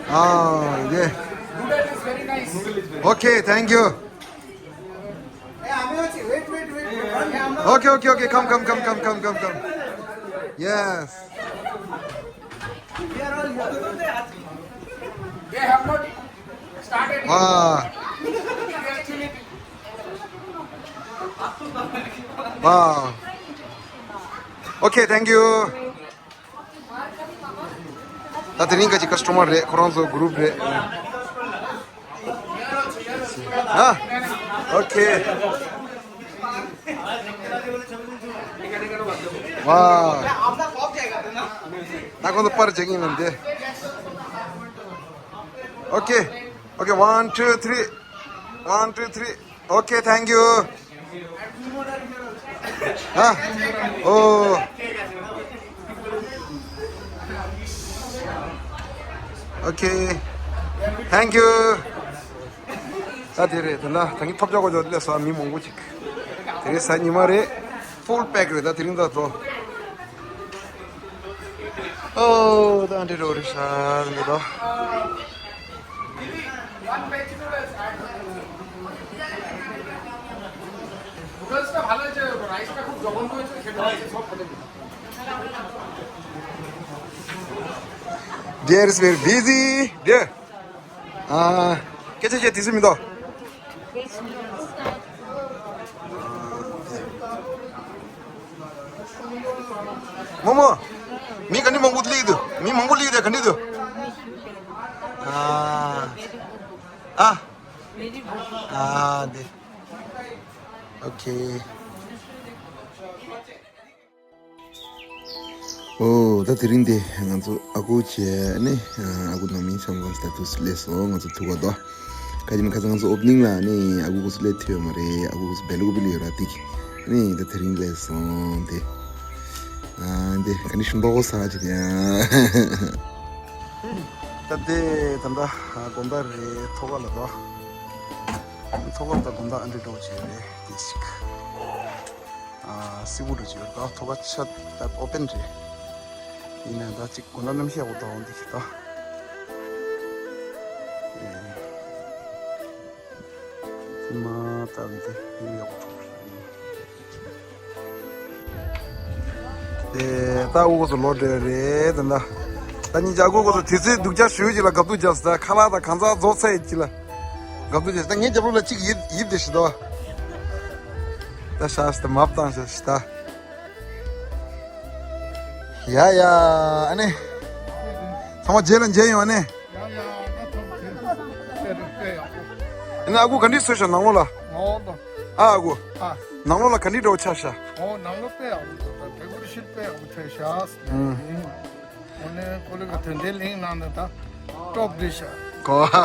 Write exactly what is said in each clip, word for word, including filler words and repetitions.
Ah, yeah. Okay, thank you. Okay, okay, okay. Come, come, come, come, come, come, come. Yes. They have not started. Wow. Wow. Okay, thank you. ད་དེ་རིང་ག་ཅིག་ཀ་སི་ཊོ་མར་རེད། ཁོ་རང་ཚོ་གུ་རུབ་རེད། ཨ། ཨོ་ཁེ། ཝའོ། ད་ཁོང་ཚོ་པར་བྱེད་ཀྱིན་ལ་འདི། ཨོ་ཁེ། ཨོ་ཁེ། One, two, three. One, two, three. Okay, thank you. ཨ། ཨོ། Okay, thank you. ད་དེ་རེད། ད་ན་ད་ངས་ཐོབ་ཆག་གོ་ཇོ་ལས་སོ་མི་མང་པོ་ཅིག་དེ་རིང་གཟའ་ཉི་མ་རེད། ཕུལ་པེག་རེད། ད་དེ་རིང་ད་ཚོ། ཨོ། ད་འདི་རོ་རེད་ཤག་འདི་ད། They are very busy there. ཨ། སྐད་ཆ་བཤད་དུས་ཚོད་མི་འདུག་རྨོ་མོ། མི་ག་འདྲ་མང་པོ་སླེབས་འདུག་མི་མང་པོ་སླེབས་དེ་ག་འདྲ་འདུག་ཨ། ཨ། ཨ་འདི། ཨོ་ཁེ། ཨོ། ད་དེ་རིང་དེ་ང་ཚོ་ཨ་ཁུ་བྱས་ནས་ཨ་ཁུ་ནང་མི་ཚང་མ་ལྟ་དུས་སླེབས་སོང་། ང་ཚོ་ཐུག་པ་དོ། ཁ་ཅིག་མི་ཁ་ཚང་ང་ཚོ་ཨོ་པ་ནིང་ལ་ནི་ཨ་ཁུ་ཁོ་ཚོ་སླེབས་ཐུབ་ཡོད་མ་རེད། ཨ་ཁུ་ཁོ་ཚོ་བེ་ལུ་ཀོ་པི་ལ་ཡོད་ར་ཏིག་ནི་ད་དེ་རིང་སླེབས་སོང་དེ། ཨ་འདི་ག་ནི་ཤུན་པ་ཧོ་ས་ཅི་དེ། ད་དེ་ད་ད་དགོན་པ་རེད། ཐོག་ཁ་ལ་དོ། ཐོག་ཁ་ལ་ད་དགོན་པ་ཨ་འདྲ་འགྲོ་བྱས་རེད་དེ་ཞིག་ཨ། སི་བུ་རུ་ཅིག་ཡོད་ད། ཐོག་ཁ་ཆ་ད་ཨོ་པན་རེད། ཡིན་ན་ད་ཅིག་དགོན་པ་རྣམ་ཤེས་འོ་ད་འོ་འདི་ཤི་ད། ཨེ། མ་ད་འདི་ཡིན་ཡོག་ཐུག་དེ་ད་འུ་ཚོ་ལོ་འདྲ་རེད་ད། ད་ཉིན་ཅག་འུ་ཚོ་དུས་ཚོད་སྡུག་ཅག་ཞུ་ཅིག་ལ་དགའ་སྡུག་བརྒྱབ་ད། ཁ་ལག་ད་གང་ཚ་རྫོགས་ཚར་ཡིན་ཅིག་ལ་དགའ་སྡུག་བརྒྱབ་ད། ངའི་རྒྱབ་ལོགས་ལ་གཅིག་ཡིབ་ཡིབ་བསྡད་ཤི་ད། ད་ཤ་སྟེ་མ་བཏང་ཤ་ཤི་ད། ཡ་ཡ། ཨ་ནི། ཚང་མ་རྗེས་ལ་མཇལ་ཡོང་ཨ་ནི། ཡ་ཡ། ད་ཐོབ་ཐུབ་ཟེར་དཔེ་ཡག་པོ། ཨ་ནི་ཨ་ཁུ་ག་འདྲ་བཟོས་ཤག་ནང་ལོགས་ལ། ཨོ་ལོ། ཨ་ཨ་ཁུ། ཨ། ནང་ལོགས་ལ་ག་འདྲ་འདྲ་བོ་ཆགས་ཤག་ཨོ་ནང་ལོགས་དཔེ་ཡག་པོ་འདུག་ད་དེ་ཁུར་ཤིད་དཔེ་ཡག་པོ་ཐོས་ཤག་ཨུམ། ཨོ་ནི་ཁོ་ལི་ག་དོན་དེ་ལིང་ནང་ད་ད་ཀྲོབ་རེད་ཤག་གོ་ཨ།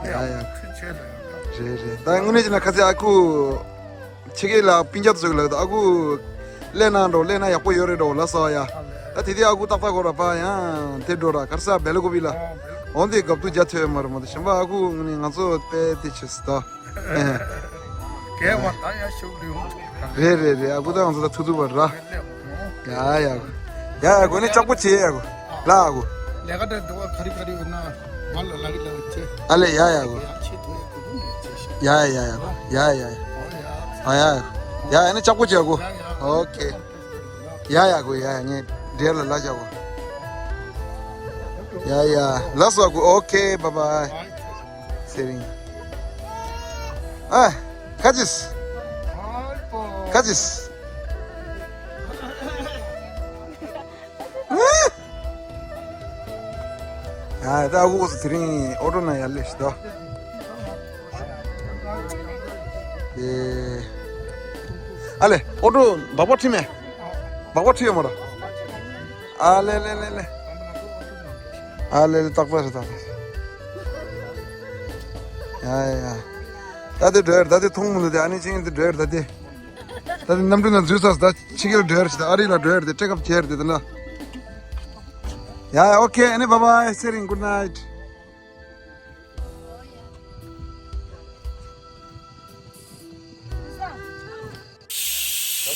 ཡ་ཡ། ཁྲི་ཆེ་ལ་ཡོད་ད། རེད་རེད། ད་དངོས་གནས་བྱས་ན་ཁ་ཚིག་ཨ་ཁུ། ཕྱི་རྒྱལ་ལ་སྤུན་ཀྱག་ཚོ་ལ་ཨ་ཁུ་སླེབས་ན་འགྲོ་སླེབས་ན་ཡག་པོ་ཡོད་རེད་འགྲོ་ལ་སོ་ཡ། ད་དེ་དུས་ཨ་ཁུ་ཏག་ཏག་གོ་ར་པ་ཡང་དེ་འགྲོ་ར་གར་ས་བེ་ལ་ཀོ་བི་ལ། འོན་ཏེ་དགའ་སྡུག་རྒྱ་ཐོས་མ་རེད་མ་གཏོགས་གཞན་པ་ཨ་ཁུ་ངོས་ནས་ང་ཚོ་དཔེ་དེ་བྱེད་སྲིད་ད། གས་བ་ད་ཡ་ཤུགས་ལུས་འོང་། རེད་རེད་རེད། ཨ་ཁུ་ད་ང་ཚོ་ད་ཐུག་ཐུག་པ་ར། ཡ་ཡ། ཡ་ཡ་གོ་ནི་ལྕགས་པོ་བྱེད་ཡ་གོ་ལ་ཨ་ཁུ། ལས་ཀ་དེ་འདུག་ག་རི་ག་རི་ཡོད་ན་མ་ལ་ལ་གི་ལ་བ་ཆེ། ཨ་ལེ་ཡ་ཡ་གོ་ཡ་ཆེ་དུ་ཡ་གོ་ཡ་ཆེ་ཤ། ཡ་ཡ་ཡ་གོ་ཡ་ཡ་ཡ། ཨ་ཡ། ཡ་ཡ་ནི་ལྕགས་པོ་བྱེད་གོ་ཨོ་ཁེ། ཡ་ཡ་གོ་ཡ་ཡ་ངས་འབྲེལ་ལ་ལ་བྱ་གོ་ཡ་ཡ་ལ་སོ་གོ་ཨོ་ཁེ་བ་བ། ཚེ་རིང་། ཨ། ཁ་ཅིས། ཁ་ཅིས། ཨ། ད་ཨ་ཁུ་ཁོ་ཚོ་དེ་རིང་ཨོ་ཊོ་ནང་ཡར་སླེབས་ཤི་ད། ཨེ། ཨ་ལེ་ཨོ་ཊོ་འབག་པ་ཁྲིད་མེད། འབག་པ་ཁྲིད་ཡོད་མ་རེད། ཨ་ལེ་ལེ་ལེ་ལེ། ཨ་ལེ་ལེ་ཏག་ཏག་རེད་ཏག་ཏག་ཡ་ཡ། ད་དེ་འགྲོ་ཡར་ད་དེ་མཐོང་མི་འདུག་དེ་ཨ་ནི་ཅིང་དེ་འགྲོ་ཡར་ད་དེ། ད་དེ་གནམ་གྲུ་ན་འཛུལ་ཚར་ད་ཕྱི་རྒྱལ་འགྲོ་ཡར་ཞིག་ད་ཨ་རི་ལ་འགྲོ་ཡར་དེ་ཊེག་ཨོཕ་བྱས་ཡར་དེ་ད་ན། ཡ་ཡ་ཨོ་ཁེ་ཨ་ནི་བ་བ་ཨེ་ཚེ་རིང་གུད་ནའིཊ། ད་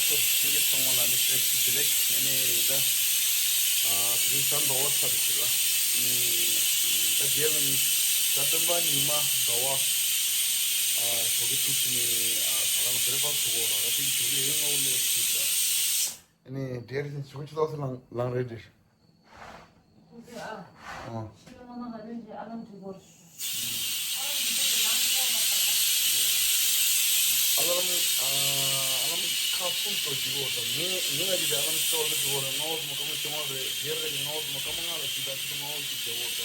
ཚོ་སེང་གེ་ཚང་མ་ལ་ནི་ཤེར་ཞིག་དེ་རེད་ཨ་ནི་ད། ཨ་དེ་རིང་གཟའ་ཟླ་བ་ཚར་རེད་ཟེར་ལ། ཨ་ད་རྗེས་ལ་ནི་གཟའ་སྤེན་པ་ཉི་མ་ཟླ་བ། ཨ་ཞོགས་ཀས་དུས་ཚོད་ནས་ཨ་ད་ག་ནང་བྷེ་རེག་ཕ་སི་ཊི་བཟོ་དགོས་ར། ད་དེ་ཞོགས་ཀས་ཡོད་ངའོ་ལས་ཟེར་ལ། ཨ་ནི་འདྲེར་ཞོགས་ཀས་ཆུ་ཚོད་ལ་ལངས་རེད་འདྲེར། ཨ། ཕྱི་ལོ་ང་མ་ག་དུས་ཀྱི་ཨ་ལམ་འགྲིག་གོ། ཨ་ལམ་ཨ་ཨ་ལམ་ཁག་གསུམ་ཙམ་འགྲིག་གོ། ད་ངས་ངས་ལ་ཅི་ཨ་ལམ་ཤོར་གི་འགྲིག་གོ་རེད། ང་འོ་ཙམ་ག་མ་བྱུང་བ་རེད། དེར་ག་ཅི་ང་འོ་ཙམ་ག་མ་ང་ལ་ཅི་ད་ཅི་ང་འོ་ཙམ་བྱེད་གོ་ད།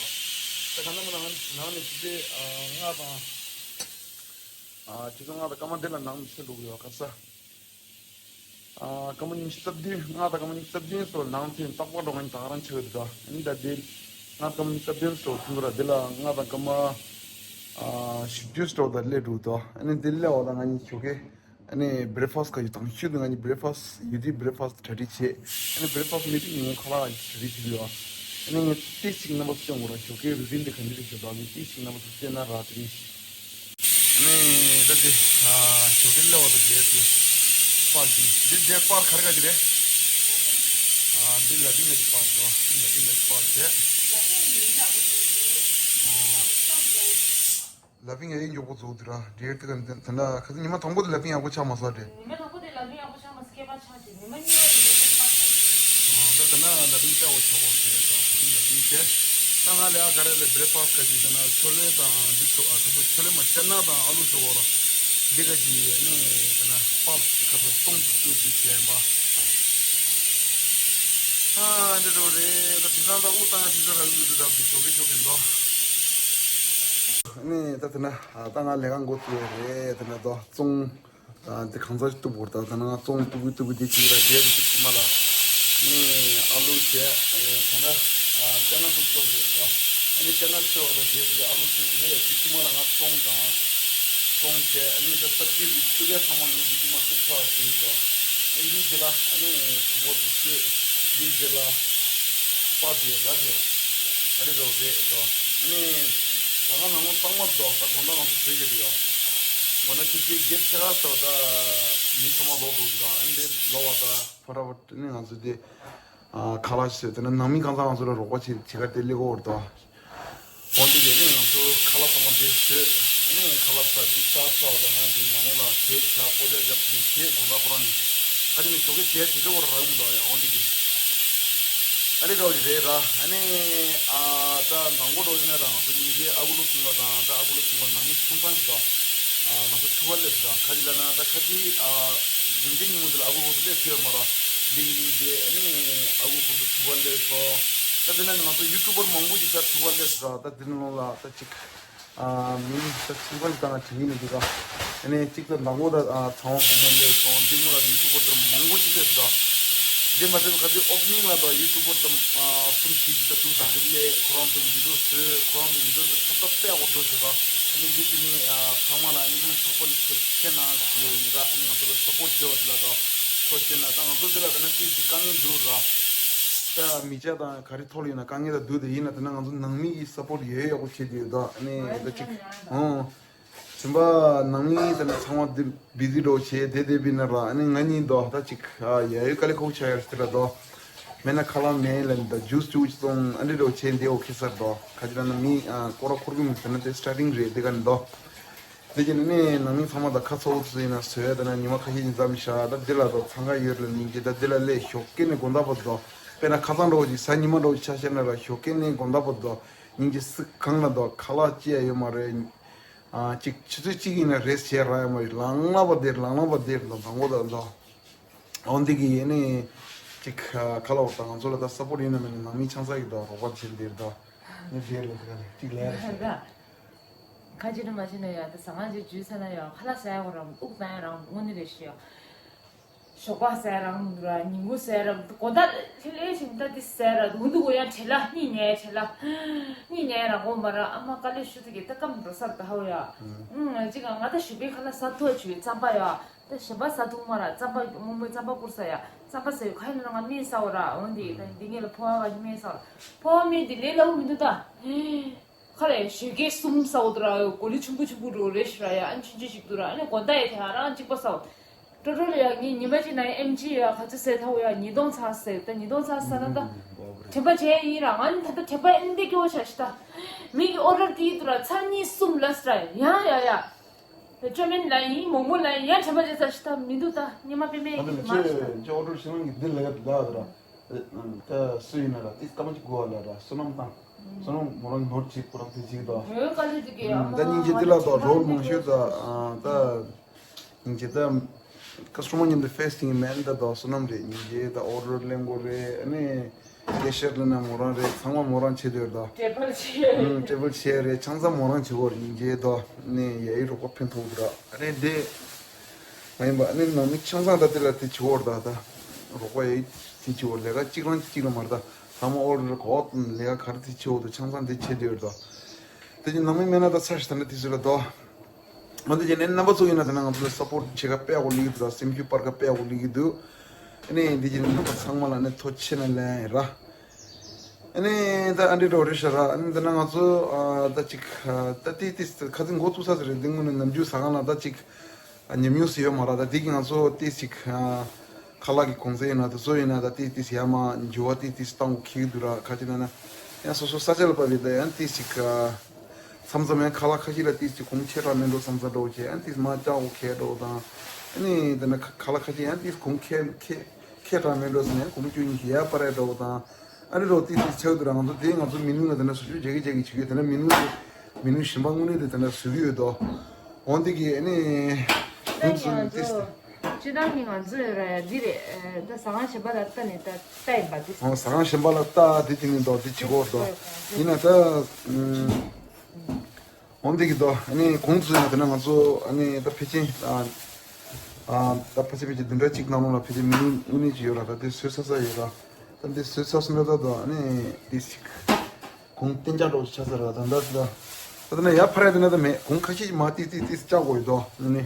ད་ག་ན་མ་ན་ནང་ནས་ཅི་ཨ་ང་དང་ཨ་ཅི་ང་དང་སྐར་མ་འདི་ལ་ནང་ནས་ཤི་འགྲོ་གི་ཡོད་ག་ས། ཨ་སྐར་མ་ཉི་ཤུ་རྩ་བདུན། ང་དང་སྐར་མ་ཉི་ཤུ་རྩ་བདུན་སོགས་ནང་ཚན་རྟག་པར་འགྲོ་མཁན་ད་ག་རང་ཆགས་ཡོད་ད། ཨ་ནི་ད་དེ་ང་དང་སྐར་མ་ཉི་ཤུ་རྩ་བདུན་སོགས་ཐུན་པ་ར་དེ་ལ་ང་དང་སྐར་མ་ཨ་བཞི་བཅུ་སོགས་ད་སླེབས་འགྲོ་ད། ཨ་ནི་དེ་སླེབས་བ་ད་ང་གཉིས་ཞོགས་ཀས་ཨ་ནི་བྷེ་རེག་ཕ་སི་ཊི་ག་ཡོད་དང་ཤུལ་དུ་ང་གཉིས་བྷེ་རེག་ཕ་སི་ཊི་ཡོད་དུས་བྷེ་རེག་ཕ་སི་ཊི་གྲ་སྒྲིག་བྱས། ཨ་ནི་བྷེ་རེག་ཕ་སི་ཊི་མེད་དུས་ཉིན་གུང་ཁ་ལག་ག་གྲ་སྒྲིག་བྱེད་དགོས་ཡོད། ཨ་ནི་ངས་ཏིས་ཅིག་རྣམ་པ་ཚོ་སྟོན་དགོས་ར། ཞོགས་ཀས་རུ་ཊིན་དེ་ག་འདྲ་རེད་ཞེས་པ་ངས་ཏིས་ཅིག་རྣམ་པ་ཚོ་སྟོན་ན་ར། དེ་རིང་ནས་ད་དེ་ཞོགས་ཀས་སླེབས་པ་དང་རྗེས་དེ་པར་གྱིས་འདི་རྗེས་པར་ག་རེ་ག་ཅི་རེད། ཨ་འདི་ལ་ཏིང་ལ་ཅི་པར་འདུག་ལ་ཏིང་ལ་ཅི་པར་བྱས། ལ་ཏིང་ཡ་ཡི་མགྱོགས་པོ་རྫོགས་འདུག་ར། འདིར་དེ་ག་འདི་ད་ལྟ་ཁ་སང་ཉི་མ་དང་པོ་དེ་ལ་ཏིང་ཡག་པོ་ཆགས་མ་སོང་རེད། ཉི་མ་དང་པོ་དེ་ལ་ཏིང་ཡག་པོ་ཆགས་མ་སོང་། སྐྱེས་པ་ཆགས་ཀྱི་ཉི་མ་གཉིས་པ་རེད་དེ་ཏིང་པར་ཆགས་ཀྱི། ཨ་ད་ད་ན་ལ་ཏིང་ལྟ་བ་ཆགས་པོ་རེད། ད་ཏིང་ལ་ཏིང་བྱས། ད་ང་ལས་ཨ་ག་རེ་རེད། བྷེ་རེག་ཕ་སི་ཊི་ག་ཅི་ད་ན་ཆོ་ལེ་དང་འདི་ཚོ་ཨ་ཁ་ཚོ་ཆོ་ལེ་མ་ཅ་ན་དང་ཨ་ལུ་ཚོ་བོ་ར། འདི་ག་ཅི་ནི་ད་ན་པར་ཁ་ཚོ་སྟོང་དུ་བཅུག་དུས་བྱས་པ། ཨ་འདི་རུ་རེད། ད་དེང་སང་ད་དབུ་བཏང་ཡ་དེ་ཚོ་རག་གི་མི་འདུག་ད་དེ་ཞོགས་ཀས་ཞོགས་ཀས་འདུག་ནི་ད་དེ་ན་ད་ང་ལས་ཀ་འགོ་བཙུགས་རེད། དེ་ན་ད་བཙོང་ད་དེ་གང་ཚ་ཞིག་གཏུབ་དགོས། ད་ད་ན་ང་བཙོང་གཏུབ་གི་གཏུབ་གི་དེ་བྱེད་ཀྱི་ར། རྒྱལ་དུ་ཅིག་ཕྱི་མ་ལ་ནི་ཨ་ལུ་བྱས་ད་ན་ཅ་ན་ཚོ་ཚོ་རེད། ད་ཨ་ནི་ཅ་ན་ཚོ་བ་ད་རྒྱལ་གྱི་ཨ་ལུ་ཚོ་རེད། དེ་ཕྱི་མ་ལ་ང་བཙོང་དང་བཙོང་བྱས་ཨ་ནི་ད་སབ་ཇི་རིགས་ཚུ་གས་ཚང་མ་ངས་དེ་ཕྱི་མ་གཏུབ་ཚར་བ་ཞིག་ད་ཨ་ནི་དེ་ལ་ཨ་ནི་ཁོ་བོ་དེ་ཚོས་དེ་རྗེས་ལ་པར་དེ་ར་དེ་ཨ་རེ་རོ་རེད་དོ། ཨ་ནི་ད་ག་ནང་ལོ་གཙང་མ་དོ། ད་དགོང་དག་ང་ཚོ་བཟོས་ཡོད་ཡོད། དགོང་ན་ཆུ་ཚོད་བརྒྱད་ཕྱེད་ཀ་ཙམ་ད་མི་ཚང་མ་ལོག་འདུག་ད་ཨ་ནི་ལོག་བ་ད་ཕ་ར་བ་ནི་ང་ཚོ་དེ་ཨ་ཁ་ལག་བཟོས། དེ་ནས་ནང་མི་གང་ཚང་ང་ཚོ་ལ་རོགས་པ་བྱེད་བྱེད་ག་དེ་སླེབས་ཀྱི་ཡོད་རེད་དོ། འོན་ཏེ་དེ་ནས་ང་ཚོ་ཁ་ལག་ཚང་མ་འདི་བཟོས། ཨ་ནི་ཁ་ལག་ཚ་འདི་ཚ་ཚ་བ་དང་ང་འདི་ནང་ལོགས་ལ་གེག་ཆ་སྤོ་ཆ་རྒྱབ་འདི་བྱས་དགོང་དག་ཁོ་རང་ནས་ཁ་ཅིག་ནས་ཞོགས་ཀས་བྱས་དེ་ཚོ་བར་རག་མི་འདུག་ཡ། འོན་ཏེ་གི་ཨ་རི་འདྲ་བ་ཞིག་རེད་ར། ཨ་ནི་ཨ་ད་མདང་དགོང་འགྲོ་ཡིན་ན་རང་ཚོ་སྙིང་རྗེ་ཨ་ཁུ་ལོ་ཚུང་བ་དང་ད་ཨ་ཁུ་ལོ་ཚུང་བ་ནང་མི་ཚོང་ཁང་ཞིག་དང་ཨ་ང་ཚོ་ཐུག་པ་སླེབས་སོང་། ད་ཁ་ཅིག་ལ་ན་ད་ཁ་ཅིག་ཨ་ཉིན་རྒྱུན་ཉིན་མོ་དེ་ལ་ཨ་ཁུ་ཁོང་ཚོ་སླེབས་ཐུབ་ཡོད་མ་རེད། འདི་གི་སྙིང་རྗེ་ཨ་ནི་ཨ་ཁུ་ཁོང་ཚོ་ཐུག་པ་སླེབས་སོང་། ད་དེ་ན་ང་ཚོ་ཡུ་ཊུབ་པར་མང་པོ་ཞིག་ད་ཐུག་པ་སླེབས་སོང་། ད་དེ་ནང་ལ་ད་ཅིག་ཨ་མིང་ད་ཚིག་པ་ཞིག་ད་ང་དྲན་གྱི་མི་འདུག་ད་ཨ་ནི་གཅིག་ད་མདང་དགོང་ད་ཨ་ཚངས་དབང་ཕོ་མོ་སླེབས་སོང་། འདི་སྔོན་ལ་ཡུ་ཊུབ་པར་ད་མང་པོ་ཞིག་སླེབས་སོང་། འདི་མ་ཟད་ཁ་ཅིག་ཨོ་པ་ནིང་ལ་ད་ཡུ་ཊུབ་པར་ད་ཨ་གསུམ་བཞི་ཞིག་ད་ཐུག་སོང་། འདི་སླེབས་ཁོ་རང་ཚོ་གི་བི་ཌིའོ་བཟོས། ཁོ་རང་ཚོ་བི་ཌིའོ་བཟོས་ཐོག་ད་དཔེ་ཡག་པོ་འགྲོ་བྱས་ད། ཨ་ནི་འདི་དེ་ནི་ཨ་ཚང་མ་ལ་ཨ་ནི་སྙིང་ཐག་པ་ནས་ཐུགས་རྗེ་ཆེ་གནང་ཞུ་ཡིན་ར། ཨ་ནི་ང་ཚོ་ལ་སབ་པོར་བྱས་པ་དེ་ལ་ད་ཐུགས་རྗེ་ཆེ་གནང་། ད་ང་ཚོ་འདི་ལ་ད་ན་ཏིག་ཙི་དཀའ་ངལ་འདུག་ར། ད་མི་ཆ་དང་ག་རེ་ཐོག་ལ་ཡིན་ན་དཀའ་ངལ་ད་འདུག་དེ་ཡིན་ན་ད་ན་ང་ཚོ་ནང་མི་གི་སབ་པོར་ཡོད་ཡག་པོ་བྱེད་དེ་ཡོད་ད། ཨ་ནི་ད་ཅིག་ཨོ་བྱིན་པ་ནང་མི་ད་ན་ཚང་མ་འདི་བི་ཟི་འགྲོ་བྱས་དེ་དེ་བི་ན་ར། ཨ་ནི་ང་གཉིས་ད་ད་ཅིག་ཨ་ཡ་ཡོད་དཀའ་ལས་ཁག་པོ་ཆགས་ཡོད་རེད་ད། མེད་ན་ཁ་ལག་མེད་ལ་ད་ཇུས་ཅུ་ཅི་སོང་ཨ་འདྲི་འགྲོ་བྱས་འདི་ཨོ་ཁེ་སར་ད། ཁ་ཅིག་ད་ན་མི་ཨ་སྐོར་ར་འཁོར་གི་མི་ཟེར་ན་དེ་སི་ཊར་ཊིང་རེད་དེ་ག་ནི་ད། དེ་ཅི་ནས་ནང་མི་ཚང་མ་དང་ཁ་ཚ་བོ་ཚོ་ཡིན་ན་བཟོས་ད་ན་ཉི་མ་ཁ་ཤས་ཀྱི་མཚམས་བཞག་ད་འདི་ལ་ད་འཚང་ཁ་ཡོད་ལ་སྙིང་རྗེ་ད་འདི་ལ་སླེབས་ཞོགས་ཀས་ནས་དགོང་དག་བར་དུ་དཔེར་ན་ཁ་སང་འགྲོ་ཅིག་གཟའ་ཉི་མ་འགྲོ་ཅིག་ཆ་བཞག་ན་ར་ཞོགས་ཀས་ནས་དགོང་དག་བར་དུ་སྙིང་རྗེ་སི་གང་ལ་ད་ཁ་ལག་ཅི་ཡ་ཡོད་མ་རེད། ཨ་ཅིག་ཆུ་ཚོད་གཅིག་ཡིན་ན་རེས་བྱས་རག་ཡ་མ་རེད། ལང་ལང་བ་དེར་ལང་ལང་བ་དེར་ད་དང་པོ་ད་ད་འོན་ཏེ་གི་ཡེ་ནས་ཅིག་ཁ་ལག་དང་ང་ཚོ་ལ་ད་སབ་པོར་ཡིན་ན་མིན་ན་ནང་མི་ཆང་ས་ཡི་ད་རོགས་པ་བྱེད་དེར་ད་ནི་དེར་ལ་དེ་ག་ནས་ཅིག་ལས་རེད། ཁ་ཅིག་ནི་མ་བྱེད་ན་ཡང་ད་ཟ་ཁང་ཅིག་འཇུས་ཚར་ན་ཡང་ཁ་ལག་ཟ་ཡ་གོ་རང་དབུགས་གཏོང་ཡ་རང་དངོས་གནས་རེད་ཤི་ཡ། ཞོགས་པ་ཟ་ཡ་རང་མི་འདུག་ར། ཉིན་གུང་ཟ་ཡ་རང་མི་འདུག་དགོང་དག་ལྷེ་ལྷེ་ཞིག་ད་འདི་ཟ་ཡ་ར་འདུག་འདུག་གོ་ཡ་བྲེལ་ལ་གཉིད་ཉལ་བྲེལ་ལ་གཉིད་ཉལ་རང་གོ་མ་ར། ཨ་མ་དཀའ་ལས་ཞུ་ཐུག་གི་ད་སྐམ་འགྲོ་ས་ད་ཧ་ཡ། ཨང་ཅིག་ང་ད་ཞོགས་པའི་ཁ་ལག་ཟ་ཐུབ་བྱུས་རྩམ་པ་ཡ། ད་ཞིམ་པ་ཟ་ཐུབ་མ་ར། རྩམ་པ་རྨོ་མོའི་རྩམ་པ་བསྐུར་ས་ཡ། རྩམ་པ་ཟ་ཡོད་ཁ་ཡིན་ན་ང་སྨན་ཟ་འོ་ར། འོན་ཏེ་ད་འདི་ངེད་ལ་ཕོ་བ་ག་ཞིག་སྨན་ཟ་འོ་ར། ཕོ་བ་སྨན་འདི་ལས་སླ་བོ་མི་འདུག་ད། ཁ་ལས་ཞོགས་ཀས་གསུམ་ཟ་འོ་དུ་ར། གོ་ལི་ཆུང་གུ་ཆུང་གུ་འགྲོ་རེ་ཞིག་ར་ཡ། ཨ་ཆུང་ཆུང་ཞིག་འདུག་ར། ཨ་ནི་དགོང་དག་ཡ་དེ་ང་རང་གཅིག་པ་ཟ་འོ། ཀྲོ་ཀྲོ་ལ་ཡ་ངས་ཉི་མ་གཅིག་ནང་ཨེམ་ཆི་ཡ་ག་ཚོད་ཟས་ཐོག་ཡ་ཉིས་སྟོང་ཚར་ཟེར། ད་ཉིས་སྟོང་ཚར་ཟེར་ན་ད་དྲན་པ་བརྗེད་ཡིན་ར། ང་ནི་ད་ལྟ་དྲན་པ་ཨེ་འདི་སྐྱོ་བོ་ཆགས་ཤི་ད། མི་གི་ཨོ་ཌར་དེའི་དུ་ར་ཚར་གཉིས་གསུམ་ལས་ར་ཡ་ཡ་ཡ། ཅོ་མིན་ལ་ཡིན་མོག་མོག་ལ་ཡིན་ཡ་དྲན་པ་བརྗེད་ཚར་ཤི་ད་མི་འདུག་ད་ཉི་མ་པེ་མེ་ཨ་ནི་ཡིན་མ་ཤི་ད། ཁྱེད་ཁྱེད་ཨོ་ཌར་ཤི་ལང་གི་འདི་ལ་ཡ་ལ་ཡ་ད་ར། ད་སུ་ཡིན་ན་ར་དེ་སྐར་མ་གཅིག་གོ་བ་ལ་ར་བསོད་ནམས་དང་། བསོད་ནམས་མོ་རང་ནོར་གཅིག་ཁོ་རང་དེ་གཅིག་དང་། ད་སྙིང་རྗེ་དེ་ལ་དང་རོལ་མང་ཤོས་ད་ད་སྙིང་རྗེ་ད་ཀ་སི་ཊ་མར་མཉམ་དུ་ཕེ་སི་ཊིང་མེན་ད་དང་བསོད་ནམས་རེད། སྙིང་རྗེ་ད་ཨོ་ཌར་ལེན་དགོས་རེད། ཨ་ནི་ཀེ་ཤི་ཡར་ལ་ན་མོ་རང་རེད། ཚང་མ་མོ་རང་བྱེད་འདོད་ད། ཊེ་བལ་ཆེ་ཨུམ། ཊེ་བལ་ཆེ་རེད། ཆང་ས་མོ་རང་བྱེད་དགོས་རེད། སྙིང་རྗེ་ད་ནི་ཡ་ཡི་རོགས་པ་ཕན་ཐོགས་འདུག་ར། ཨ་ནི་དེ། མ་ཡིན་པ་ཨ་ནི་ནང་མི་ཆང་ཚང་ད་དེ་ལ་དེ་བྱེད་འོར་ད་ད། རོགས་པ་ཡི་དེ་བྱེད་འོར་ལས་ཀ་གཅིག་རང་གཅིག་ལ་མར་ད། ཚང་མ་ཨོ་རེད་གོ་ལས་ཀ་ག་རེ་དེ་བྱེད་འོར་ད་ཆང་ཚང་དེ་བྱེད་དེ་འོར་ད། དེ་གི་ནང་མི་མེད་ན་ད་ཚར་ཞིག་ད་ནི་དེ་ཚོ་ལ་ད། མ་དེ་གི་ནས་རྣམ་པ་ཚོ་ཡིན་ན་ད་ནི་ང་ཚོ་ལ་སབ་པོར་བྱེད་ཀ་དཔེ་ཡག་པོ་ལི་གི་འདུག་ད། སེམས་ཤུགས་སྤར་ཀ་དཔེ་ཡག་པོ་ལི་གི་འདུག་ཨ་ནི་འདི་གི་རྣམ་པ་ཚང་མ་ལ་ནི་ཐུགས་རྗེ་ཆེ་ན་ལན་ར། ཨ་ནི་ད་ཨ་འདྲི་འགྲོ་རེད་ཤག་ར། ཨ་ནི་ད་ནི་ང་ཚོ་ཨ་ད་ཅིག་ཨ་ད་ཏིས་ཏིས་ཁ་ཚིག་འགོ་བཙུགས་ས་ཟེར་རེད། འདི་སྔོན་ནས་ནམ་རྒྱུན་ཟ་ཁང་ལ་ད་ཅིག་ཨ་ཉམས་མྱོང་ཟེར་ཡོད་མ་ར། ད་འདི་གི་ང་ཚོ་ཏིས་ཅིག་ཨ་ཁ་ལག་གི་གོང་ཚད་ཡིན་ན་ད་བཟོ་ཡིན་ན་ད་ཏིས་ཏིས་ཡ་མ་འགྱུར་བ་ཏིས་ཏིས་བཏང་དགོས་ཁེལ་གི་འདུག་ར། ཁ་ཅིག་ན་ན་ཡང་སོ་སོ་ས་ཆ་ལ་བབས་པའི་ད་ཡང་ཏིས་ཅིག་ཨ་མཚམས་མཚམས་ཡང་ཁ་ལག་ཁ་ཤས་ལ་ཏིས་ཅིག་གོང་ཆེ་དྲགས་མེད་འགྲོ་བསམ་ས་འགྲོ་བྱས་ཡང་ཏིས་མ་བཅག་དགོས་ཁེལ་འགྲོ་དང་། ཨ་ནི་ད་ནི་ཁ་ཁ་ལག་ཁ་ཤས་ཡང་ཏིས་གོང་ཁེལ་ཁེལ། ཁེ་དྲག་མེད་འགྲོ་ཟེར་ནས་གོང་བཅུ་གཉིས་ཀྱི་ཡར་སྤར་ཡ་འགྲོ་བ་དང་། ཨ་ནི་རོ་ཏི་ཏི་ཆགས་འདུག་ར། ང་ཚོ་དེ་ང་ཚོ་མི་ནུ་ལ་དེ་འདྲ་སུ་ཆུ་རྒྱག་གི་རྒྱག་གི་བྱེད་ཀྱི་དེ་འདྲ་མི་ནུ་མི་ནུ་གཞན་པ་དངོས་གནས་དེ་དེ་འདྲ་བཟོ་གི་ཡོད་དོ། འོན་ཏེ་གི་ཨ་ནི་ཁོང་ཚོ་ཏི་སི་སྤྱི་བཏང་གི་ང་ཚོ་ཡོད་ར་ཡ་འདི་རེད། ད་ཟ་ཁང་གཞན་པ་ལ་ལྟ་ནས་ད་ལྟ་ཡིན་པ་འདི། ཨོ་ཟ་ཁང་གཞན་པ་ལ་ལྟ་དེ་དེ་ནི་འདོག་དེ་བྱེད་དགོས་འདོག་ཡིན་ན་ད། འོན་ཏེ་གི་དོ། ཨ་ནི་གོང་དུ་ཡང་དེ་ན་ང་ཚོ་ཨ་ནི་ད་ཕལ་ཆེར་ཨ་ཨ་ད་ཕལ་ཆེར་ཕལ་ཆེར་བདུན་ཕྲག་གཅིག་ནང་ལོགས་ལ་ཕལ་ཆེར་མི་ལུས་དངོས་གནས་ཅིག་ཡོད་ར། ད་དེ་བཟོས་ཚར་ས་ཡོད་ར། ད་འདི་བཟོས་ཚར་སོང་ད་ད་དོ་ཨ་ནི་དེ་ཞིག་གོང་གཏན་འཇགས་འགྲོ་ཆགས་ཚར་ར། ད་ད་ད་ད་ད་ན་ཡར་ཕར་ཡ་དེ་ན་ད་མེད། གོང་ཁ་ཤས་ཀྱིས་མ་ཏི་ཏི་ཏི་བཅག་དགོས་ཡོད་དོ་ཨ་ནི།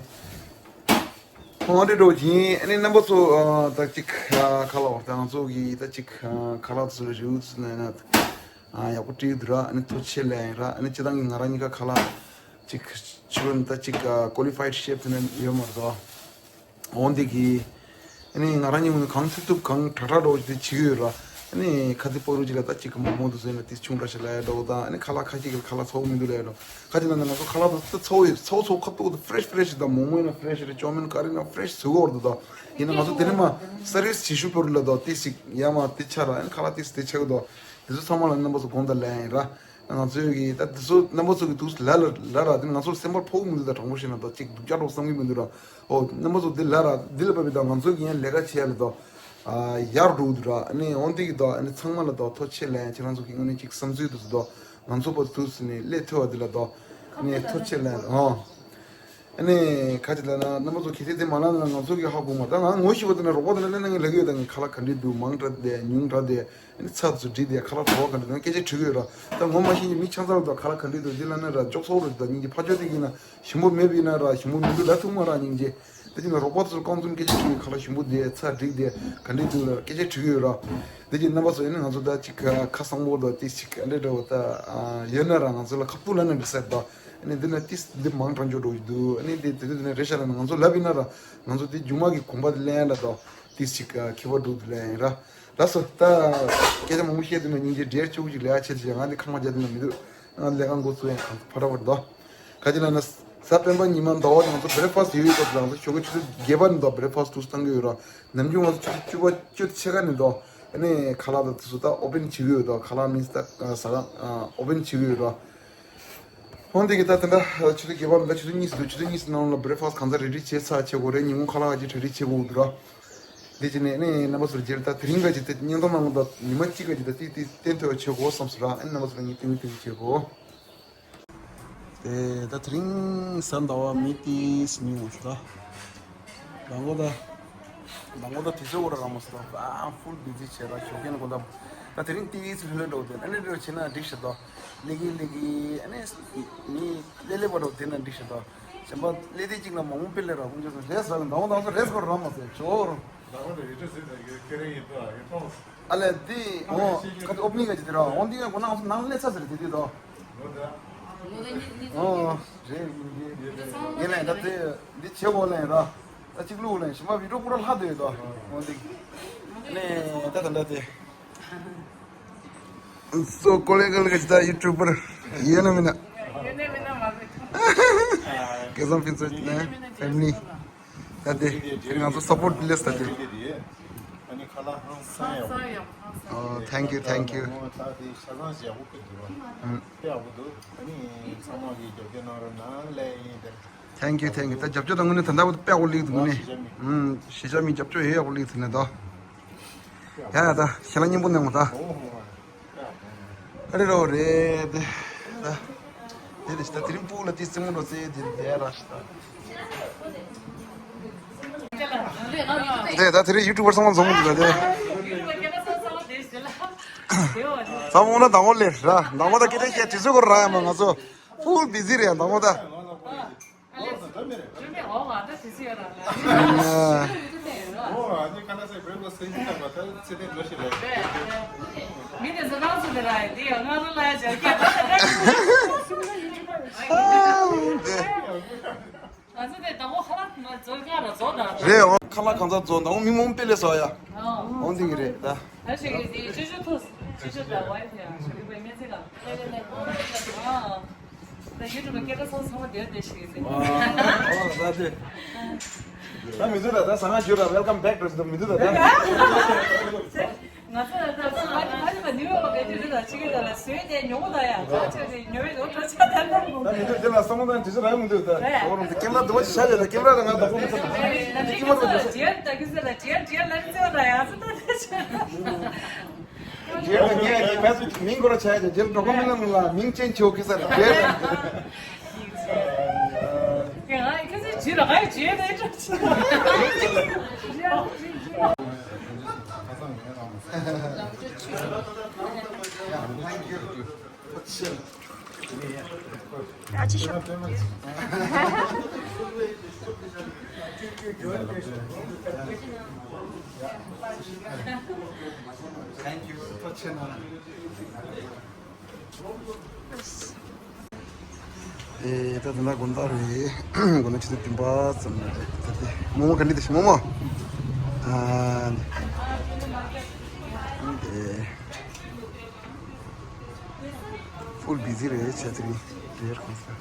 ཁོང་ཨ་འདྲེ་འགྲོ་གིན་ཨ་ནི་རྣམ་པ་ཚོ་ཨ་ད་ཅིག་ཨ་ཁ་ལག་བར་ད་ང་ཚོ་གི་ད་ཅིག་ཨ་ཁ་ལག་ཚོ་རེའུ་ཚོ་ན་ན། ཨ་ཡག་པོ་བྲིས་འདུག་ར། ཨ་ནི་ཐུགས་རྗེ་ཆེ་ལབ་ཡིན་ར། ཨ་ནི་སྤྱི་བཏང་གི་ང་རང་གཉིས་ཀ་ཁ་ལག་ཅིག་ཕྱི་རོལ་ནས་ད་ཅིག་ཨ་ཀོ་ལི་ཕའིཌ་ཤེཕ་དེ་ནས་ཡོད་མ་རེད་དོ། འོན་ཏེ་གི་ཨ་ནི་ང་རང་གཉིས་ཀུན་གང་ཐུབ་ཐུབ་གང་དྲག་དྲག་འགྲོ་དེ་བྱེད་ཀྱི་ཡོད་ར། ཨ་ནི་ཁ་ཚིག་པོ་རུ་ཅིག་ལ་ད་ཅིག་མོག་མོག་དུ་བཟོས་ན་དེ་ཆུང་དྲགས་ཤིག་ལབ་ཡ་འགྲོ་དང་། ཨ་ནི་ཁ་ལག་ཁ་ཤས་ཀྱི་ཁ་ལག་ཚ་བོ་མི་འདུག་ལབ་ཡ་འགྲོ། ཁ་ཅིག་ལབ་ན་ང་ཚོ་ཁ་ལག་དང་ཚ་བོ་ཡོད། ཚ་བོ་ཚ་བོ་ཁ་ཐུག་དུ་ཕ་རེ་ཤི་ཕ་རེ་ཤི་དང་མོག་མོག་ཡིན་ན་ཕ་རེ་ཤི་རེད། ཅོ་མིན་ཀ་རི་ཡིན་ན་ཕ་རེ་ཤི་བཟོ་གི་ཡོད་རེད་དོ། ཡིན་ན་ང་ཚོ་དེ་ནས་མ་སར་བིས་བྱེད་ཤུགས་པོ་རུ་ལ་དོ་དེ་ཞིག་ཡ་མ་དེ་ཆ་ར། ཨ་ནི་ཁ་ལག་དེ་དེ་ཆགས་གི་འདུག་དེ་ཚོ་ཚང་མ་ལ་རྣམ་པ་ཚོ་དགོངས་དག་ལན་ཡིན་ར། ང་ཚོའི་གི་ད་དེ་ཚོ་རྣམ་པ་ཚོ་གི་དུས་ལ་ལ་ལ་ར། དེ་ང་ཚོར་སེམས་པར་ཕོག་གི་མི་འདུག་ད་དྲང་པོ་བཤད་ན་ད་ཅིག་སྡུག་ཅག་འགྲོ་བསམ་གི་མི་འདུག་ར། ཨོ་རྣམ་པ་ཚོ་དེ་ལ་ར་འདི་ལ་བབས་པའི་ད་ང་ཚོ་གི་ཡང་ལས་ཀ་བྱེད་ཡ་ལ་ད་ཨ་ཡར་འགྲོ་གི་འདུག་ར། ཨ་ནི་འོན་ཏེ་གི་ད་ཨ་ནི་ཚང་མ་ལ་ད་ཐུགས་རྗེ་ཆེ་ལབ་ཡ། ཁྱེད་རང་ཚོ་གི་དངོས་གནས་ཅིག་བསམ་ཚུལ་དེ་ཚོ་ད་ང་ཚོ་བར་དུ་ནས་སླེབས་ཐུབ་པ་འདི་ལ་ད་ཨ་ནི་ཐུགས་རྗེ་ཆེ་ལབ་ཡ། ཨོ། ཨ་ནི་ཁ་ཅིག་ལབ་ན་རྣམ་པ་ཚོ་གལ་སྲིད་དེ་མ་ལབ་ན་ང་ཚོ་གི་ཧ་གོ་མ། ད་ང་ངོ་ཤེས་པ་དེ་ན་རོགས་པ་དེ་ན་སླེབས་ན་ངས་ལབ་ཀྱི་ཡོད། ད་ངས་ཁ་ལག་ག་འདྲས་འདུག་མང་དྲགས་བསྡད་ཉུང་དྲགས་བསྡད། ཨ་ནི་ཚྭ་ཚུ་བསྒྲིགས་བསྡད། ཁ་ལག་བྲོ་བ་ག་འདྲས་འདུག་སྐད་ཆ་དྲི་གི་ཡོད་ར། ད་ངོ་མ་ཤེས་ཀྱི་མི་ཆ་ཚང་ལ་ད་ཁ་ལག་ག་འདྲས་འདུག་འདི་ལབ་ན་ར་ཅོག་ཚོགས་རེད། ད་སྙིང་རྗེ་ཕ་ཆོས་དེ་གི་ན་ཞིམ་པོ་མེད་པ་ཡིན་ན་ར་ཞིམ་པོ་མི་འདུག་ལབ་ཐུབ་མ་ར་སྙིང་རྗེ། ད་ཅི་ན་རོགས་པ་ཚོར་རྐང་འཛིན་སྐད་ཆ་དྲི་གི། ཁ་ལག་ཞིམ་པོ་བསྡད་ཚྭ་བསྒྲིགས་བསྡད་ག་འདྲས་འདུག་ལ་སྐད་ཆ་དྲི་གི་ཡོད་ར། ད་ཅི་རྣམ་པ་ཚོ་ཡིན་ན་ང་ཚོ་ད་ཅིག་ཁ་བཟང་པོ་ད་ཏིས་ཅིག་ཨ་འདྲས་འདྲ་བོ་ད་ཡོད་ན་ར་ང་ཚོ་ལ་ཁ་ཐུག་ལབ་ན་འགྲིག་ས་རེད་ད། ཨ་ནི་འདི་ན་ཏིས་འདི་མང་དྲགས་འཇོག་འགྲོ་གི་འདུག་ཨ་ནི་འདི་དེ་དུས་དེ་ནས་རེད་ཤག་ལབ་ན་ང་ཚོ་ལབ་ཡིན་ན་ར་ང་ཚོ་འདི་མཇུག་མ་གི་གོམ་པ་འདི་ལེན་ཡ་ལ་དང་ཏིས་ཅིག་ཁྱད་པར་འགྲོ་འདུག་ལབ་ཡིན་ར། ལགས་སོ། ད་སྐད་ཆ་མང་པོ་བཤད་དུས་ན་སྙིང་རྗེ་འདྲེར་ཆུ་བོ་ཅིག་ལས་ཡ་ཆེ་ཆེ་ང་འདི་ཁང་པ་རྒྱག་དུས་ན་མི་འདུག་ང་ལས་ཀ་འགོ་ཚུགས་ཡང་གང་ཚོ་ཕ་ར་བར་དོ། ག་ཅི་ལབ་ན་གཟའ་སྤེན་པ་ཉི་མ་ཟླ་བ་ང་ཚོ་བྷེ་རེག་ཕ་སི་ཡོད་ཡོད་སྐབས་ང་ཚོ་ཞོགས་ཀ་ཆུ་ཚོད་བརྒྱད་པ་ནས་དང་བྷེ་རེག་ཕ་སི་དུས་བཏང་གི་ཡོད་ར། ནམ་རྒྱུན་ང་ཚོ་ཆུ་ཚོད་བཅུ་པ་བཅུ་ཕྱེད་ཀ་ནས་དང་ཨ་ནི་ཁ་ལག་དང་དེ་ཚོ་ད་ཨོ་པན་བྱེད་ཀྱི་ཡོད་དོ། ཁ་ལག་མིན་ད་ཟ་ཁང་ཨོ་པན་བྱེད་ཀྱི་ཡོད་ར། འོན་ཏེ་གི་ད་དེ་འདྲ་ཆུ་ཚོད་བརྒྱད་པ་ནས་ད་ཆུ་ཚོད་གཉིས་སུ་འདུག་ཆུ་ཚོད་གཉིས་སུ་ནང་ལ་བྷེ་རེག་ཕ་སི་གང་ཚ་རེ་ཌི་བྱས་ཚར་བྱེད་དགོས་རེད། ཉིན་གུང་ཁ་ལག་ག་ཅིག་གྲ་སྒྲིག་བྱེད་དགོས་འདུག་ར། འདི་ཅི་ནས་ནས་རྣམ་པ་ཚོར་རྗེས་ལ་ད་དེ་རིང་ག་ཅིག་ད་བརྙན་ཐུང་ནང་ལ་ད་ཉི་མ་གཅིག་ག་ཅིག་ད་ཏིག་ཏིག་བསྟན་ཐུབ་པ་བྱེད་དགོས་བསམ་སོང་ར། ཨ་ནི་རྣམ་པ་ཚོར་ངས་སྟོན་གི་སྟོན་གི་བྱེད་དགོས། དེ་ད་དེ་རིང་གཟའ་ཟླ་བ་མི་ཏིས་མི་ཡོང་ཤི་ད། མདང་དགོང་ད། མདང་དགོང་ད་དུས་ཚོད་འགོར་ར་མ་སོང་ད། ཨ་ཧྥུལ་བི་ཛི་བྱས་ར་ཞོགས་ཀས་ནས་དགོང་ད། ད་དེ་རིང་ཏིས་ལྷོད་ལྷོད་འགྲོ་དེ་ཨ་ནི་རེ་བྱས་ན་འགྲིག་ཤི་ད། ལེ་གི་ལེ་གི་ཨ་ནི་མི་ལེ་ལེ་བ་འགྲོ་དེ་ན་འགྲིག་ཤི་ད། གཞན་པ་ལེ་དེ་གཅིག་ལ་མང་མོ་སྤེལ་ལེ་ར་ཁོང་ཚོ་རེས་ཟ་གི་མདང་དགོང་ད་རེས་འགོར་ར་མ་སོང་ཇོ་ར། མདང་དགོང་ད་ཡོད་ཚད་ཟེར་ད་ཡོད་ཁེ་རེ་ཡིན་ད་ཡོད་ཐོང་། ཨ་ལས་འདི་འོ་ཁ་ཏི་ཨོ་པ་ནིང་ག་ཅི་དེ་ར་འོ་འདི་ཡང་ཁོ་ན་ང་ཚོ་ནང་སླེབས་ཚར་ཟེར་དེ་དུས་དོ། འོ་རེད་ཡིན་གྱི། ཡིན་ལས་ད་དེ་འདི་བྱེད་དགོས་ལས་ར། ད་གཅིག་བླུགས་ལ་ཞིམ་པ་བི་ཌིའོ་པུ་ར་ལྷག་སྡོད་ཡོད་དོ། འོ་འདི། ནས་ད་ད་འདྲ་དེ། སོ་ཀོ་ལེ་གལ་ག་ཅི་ད་ཡུ་ཊུབ་པར་ཡིན་ན་མིན་ན། ཡོད་ནས་མིན་ན་མ་རེད། སྐལ་བཟང་ཕུན་ཚོགས་ནས་ཕེ་མི་ལི། ད་དེ་དེ་ང་ཚོ་སཔོར་ཊི་པི་ལེ་སི་ད་དེ། ཨ་ནི་ཁ་ལག་ཧང་སང་ཡག་པོ། ཨོ། Thank you, thank you. ད་དེ་ཆ་ཚང་ཞིག་ཡག་པོ་ཕེབས་འདུག་ར། ཨུམ། དཔེ་ཡག་པོ་འདུག་ཨ་ནི་ཚང་མ་གིས་རྒྱབ་སྐྱོར་གནང་རོགས་གནང་ལེ་ཡིན་དེ། Thank you, thank you. ད་རྒྱབ་སྐྱོར་དང་དངོས་གནས་ད་ལྟ་བར་དུ་དཔེ་ཡག་པོ་སླེབས་འདུག་དངོས་གནས། ཨུམ། གཞིས་ཆགས་མི་རྒྱབ་སྐྱོར་ཡོད་ཡག་པོ་སླེབས་ཐུབ་ནས་ད། ཡ་ཡ་ད་ཞལ་ལག་སྙིང་པོ་གནང་བ་ད། ཨ་རེ་རོ་རེད་དེ། ད་དེ་དེ་ད་དེ་རིང་སྤུ་གུ་ལ་དེ་རྩེད་མོ་འགྲོ་རྩེ་དེ་དེ་ར་ཤི་ད། དེ་ད་དེ་རིང་ཡུ་ཊུབ་པར་ཚང་མ་འཛོམས་འདུག་ད་དེ། ཚང་མ་འོ་ན་དང་པོ་ལེ་ར་དང་པོ་ད་སྐད་ཆ་བཤད་དུས་ཚོད་ཁོ་ར་ཡ་མ་ང་ཚོ་ཕུལ་བི་ཟི་རེད་དང་པོ་ད། ཨ་ལས། འགྲོ་མེད་འོ་ང་ད་དུས་ཚོད་ཡོད་ར་ལ། འོ་ཨ་ནི་ཁ་ན་སའི་བྲེག་ཕ་སི་སེན་ཅི་ཐག་པ་ད་ཚེ་ཏན་འགྲོ་ཞིག་ལ། མི་དེ་ཚོ་རང་ཚོ་དེ་ར་ཡིན་དེ་ཡང་ང་རང་ལ་ཡ་ཅག་སྐད་ད་ང་ཚོ་དེ་དང་པོ་ཁ་ལག་མ་རྫོགས་ག་ར་རྫོགས་ད། རེད་འོ་ཁ་ལག་གང་ཚ་རྫོགས་དང་མི་མང་པེ་ལེ་སོ་ཡ། འོ་འདི་གི་རེད་ད། ད་ཞིག་གི་དེ་ཅོ་ཅོ་ཐུག་ཅོ་ཅོ་ད་བ་ཡ་ཞིག་གི་པའི་མི་ཚེ་ག་ཨ། ད་ཡུ་ཊུབ་སྐད་ཆ་ཚང་ཚང་མ་བསྡད་བསྡད་ཞིག་ཡིན། ཨོ་ད་དེ། ད་མི་འདུག་ད་ད་ཟ་ཁང་བརྒྱུད་ད་welcome back to the མི་འདུག་ད་ད། ང་ཚོ་ད་ད་ང་ཚོ་ང་ཚོ་ནིའུ་ཡོག་གི་དུས་ད་ཅི་གི་ད་ལ་བཟོས་ཏེ་ཉོ་གོ་ད་ཡ་ད་ཅི་གི་ཉོ་བའི་ལོ་ད་ཆ་ད་ད། ད་མི་འདུག་དེ་ལ་བསམ་བློ་བཏང་དུས་ཚོད་རག་མི་འདུག་ད། རེད། ཨོ་རོང་དེ་ཀེམ་ར་དུ་བ་ཅི་ཆ་ཡོད་ད་ཀེམ་ར་ད་ང་ད་ཕོ་མི་ཚ་ད། ཀེམ་ར་ད་ཇེར་ད་གི་ཟེར་ད་ཇེར་ཇེར་ལ་རྩེ་བ་ད་ཡ་ཚོ་ད་ད་ཆ། རྗེས་ལ་ངས་ཀྱི་ཕེ་སི་བུག་མིང་སྐོར་བྱས་ཀྱི་རྗེས་ལ་གྲོགས་པོ་མི་ལ་ལ་མིང་ཅན་ཆེའོ་ཁི་སར་རྗེས། ཡང་ཁ་སི་ཇི་ལ་ཁ་ཇི་ལ་ཅོ་ཅི། ཨ་ཅི་ཤོག Thank you. ཨེ་ད་དེ་ན་དགོང་དག་རེད། དགོང་དག་ཆུ་ཚོད་བདུན་པ་ཙམ་རེད། ད་དེ་རྨོ་མོ་ག་འདྲ་འདུག་རྨོ་མོ། ཨ་དེ། ཕུལ་བི་ཟི་རེད་བྱས་ཙང་རེད་གང་ཟེར།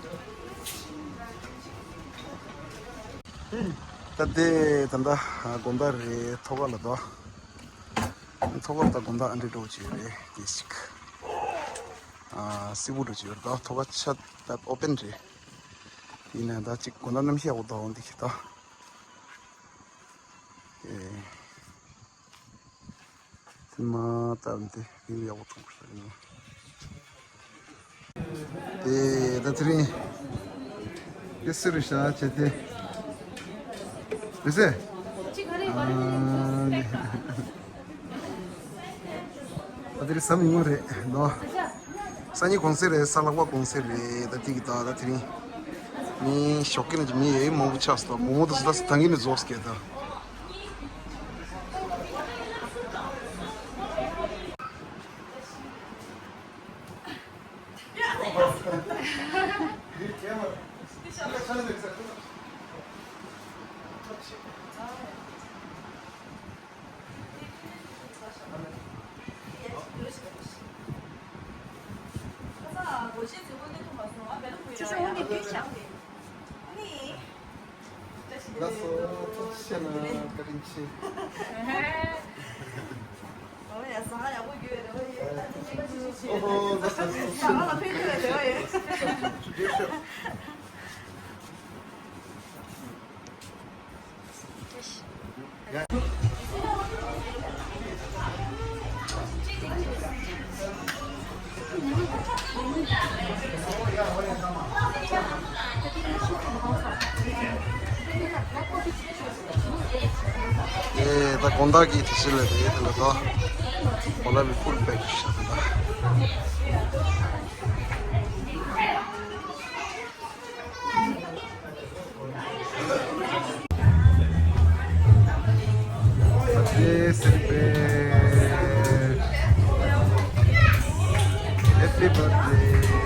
ད་དེ་ད་ལྟ་དགོང་དག་རེད་ཐོག་ཁ་ལ་དོ། ཐོག་ཁ་ལ་ད་དགོང་དག་ཨ་འདྲ་འགྲོ་བྱས་རེད་དེ་ཞིག་ཨ་སི་བུ་འགྲོ་བྱས་རེད་ད་ཐོག་ཁ་ཆ་ད་ཨོ་པན་རེད། ཡིན་ན་ད་ཅིག་དགོང་དག་གནམ་གཤིས་ཡག་པོ་འདུག་འདི་ཞིག་ད། ཨེ། དེ་མ་ལྟར་འདི་ཡུལ་ཡག་པོ་མཐོང་གི་རེད། དེ་ད་དེ་རིང་དེ་སུ་རེད་ཤག་བྱས་ཏེ། རེད་ཟེ། ཨ་ནི། ད་དེ་རིང་གཟའ་མིག་དམར་རེད་ནོ། སང་ཉིན་གུང་སེང་རེད། གཟའ་ལྷག་པ་གུང་སེང་རེད། ད་དེ་གི་ད་ད་དེ་རིང་མི་ཞོགས་ཀས་ནས་མི་ཡོད་མང་པོ་ཆགས་སོང་། དགོང་མོ་དུ་ད་ད་གིན་ནས་རྫོགས་སྐད་ད། ཅི་ཟེར་འོང་གི་འདུག་ཤག་ལགས་སོ། ཐུགས་རྗེ་ཆེ་གནང་། བཀའ་དྲིན་ཆེ། ཨོ་ཡ་ཟ་ཡག་པོ་ཡོད་རེད་བ་ཡོད། ཨོ་ཧོ་ལགས་སོ། ཟ་ལ་ཕན་ཐོགས་རེད་བ་ཡོད། ཨེ་ད་དགོང་དག་གི་དེ་ཤི་ལ་རེད་དེ་ལ་དོ། གོ་ལ་བི་ཕུལ་པེག་ཤ་དེ་ད། Happy birthday. Happy birthday.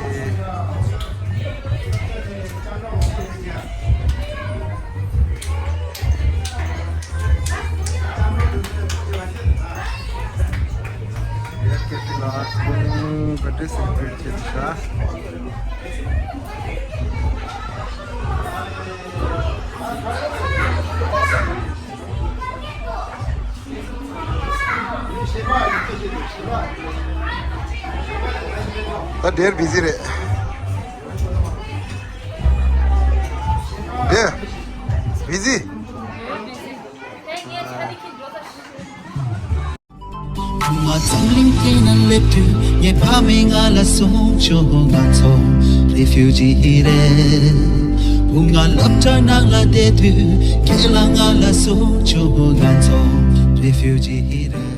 བར་ཐི་ཌེ་སེ་ལེབ་རེཊ་བྱེད་དུ་ཤ། ད་ཌེར་བི་ཟི་རེད། ཌེར་བི་ཟི། ང་འཛམ་གླིང་སྟེང་ན་སླེབས་དུས་ངའི་ཕ་མས་ང་ལ་གསུངས་བྱུང་། ང་ཚོ་རེ་ཕུ་ཇི་རེད། བུ་ང་སློབ་གྲྭ་ནང་ལ་བསྡད་དུས་ཁྱེད་ལ་ང་ལ་གསུངས་བྱུང་། ང་ཚོ་རེ་ཕུ་ཇི་རེད།